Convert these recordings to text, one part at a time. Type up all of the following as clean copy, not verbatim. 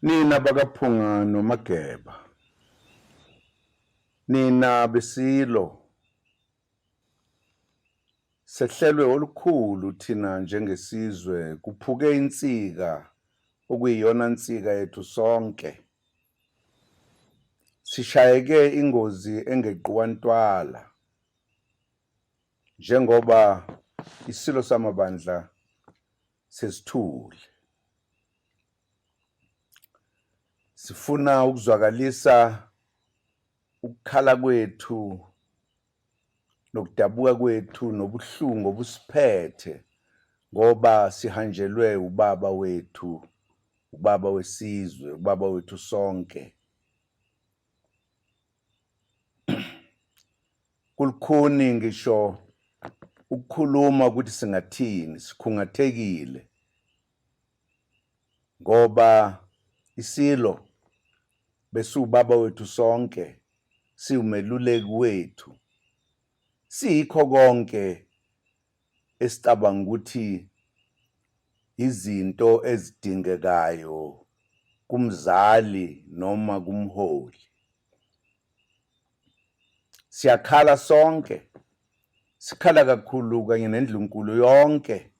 Nina bakaPhunga noMageba, nina beSilo, sehlelwe olukhulu thina njengesizwe, kuphuke insika okuyiyona nsika yethu sonke. Sishayeke ingozi engeqiwa ntwala njengoba iSilo samabandla sesithule. Sifuna ukuzwakalisa ukukhala kwethu nokudabuka kwethu nobuhlungu obusiphethe ngoba sihanjelwe ubaba wethu, ubaba wesizwe, ubaba wethu sonke. Kulukhuni ngisho ukukhuluma ukuthi singathini, sikhungathekile ngoba isilo besiwubaba wethu sonke, siwumeluleki wethu, siyikho konke esicabanga ukuthi izinto ezidingekayo kumzali noma kumholi. Siyakhala sonke, sikhala kakhulu kanye nendlunkulu yonke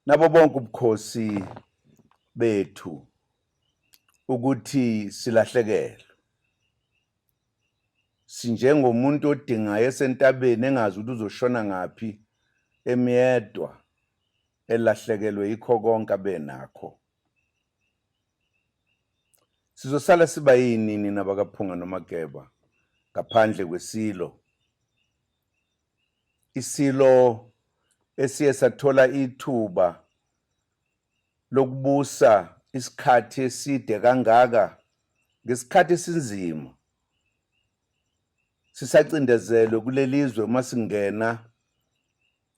nabo bonke ubukhosi bethu ukuthi silahlekelwe. Sinjengomuntu odingayo esentabeni engazi ukuthi uzoshona ngaphi emyedwa elahlekelwe yikho konke abenakho. Sizosala siba yini nina bakaPhunga noMageba ngaphandle kwesilo? Isilo esiye sathola ithuba lokubusa isikhathi eside kangaka ngesikhathi esinzima sisacindezelwe kulelizwe uma singena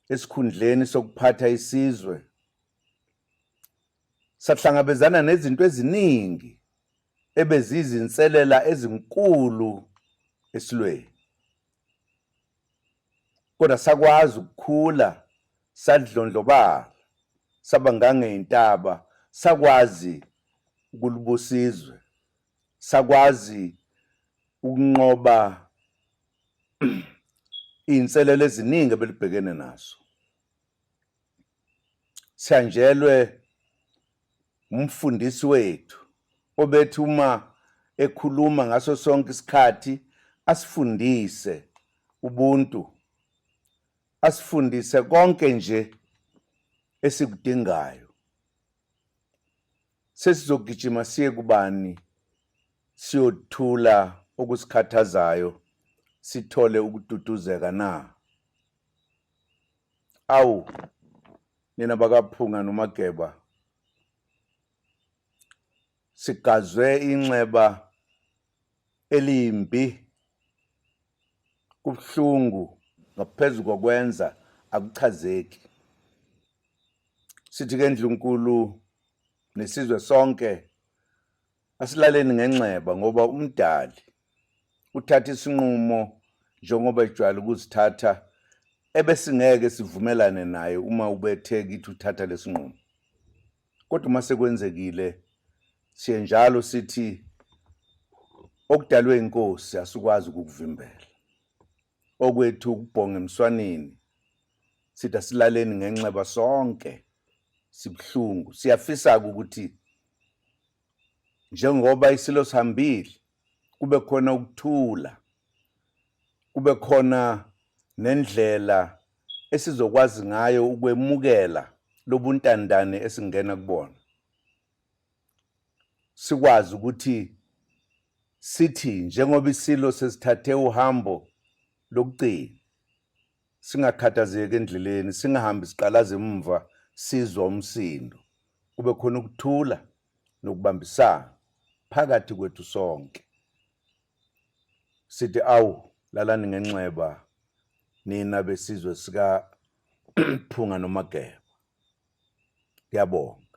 esikhundleni sokuphatha isizwe sahlangabezana nezinto eziningi ebeziyizinselela ezinkulu esilweni kodwa sakwazi ukukhula sadlondlobala saba ngangeyintaba sakwazi ukulibusa izwe sakwazi ukunqoba iy'nselelo eziningi ebelibhekene nazo. Sihanjelwe umfundisi wethu obethi uma ekhuluma ngaso sonke isikhathi asifundise ubuntu, asifundise konke nje esikudingayo. Sesizogijima siye kubani siyothula okusikhathazayo sithole ukududuzeka na? Awu nina bakaPhunga noMageba, sigazwe inxeba elimbi, kubuhlungu ngaphezu kokwenza akuchazeki. Sithi ke Ndlunkulu nesizwe sonke asilaleni ngenxeba ngoba uMdali uthatha isinqumo njengoba ejwayele ukuzithatha ebesingeke sivumelane naye uma ubethe kithi uthatha lesinqumo. Kodwa uma sekwenzekile siye njalo sithi okudalwe inkosi asikwazi ukukuvimbela. Okwethu ukubhonga emswaneni sithi asilaleni ngenxeba sonke sibuhlungu siyafisa ukuthi njengoba isilo sihambile kube khona ukuthula kube khona nendlela esizokwazi ngayo ukwemukela lobuntandane esingena kubona sikwazi ukuthi sithi njengoba isilo sesithathe uhambo lokugcina singakhathazeki endleleni singahambi siqalaza emumva sizwa umsindo kube khona ukuthula nokubambisana phakathi kwethu sonke sithi awu lalani ngenxeba nina besizwe sika Phunga noMageba ngiyabonga.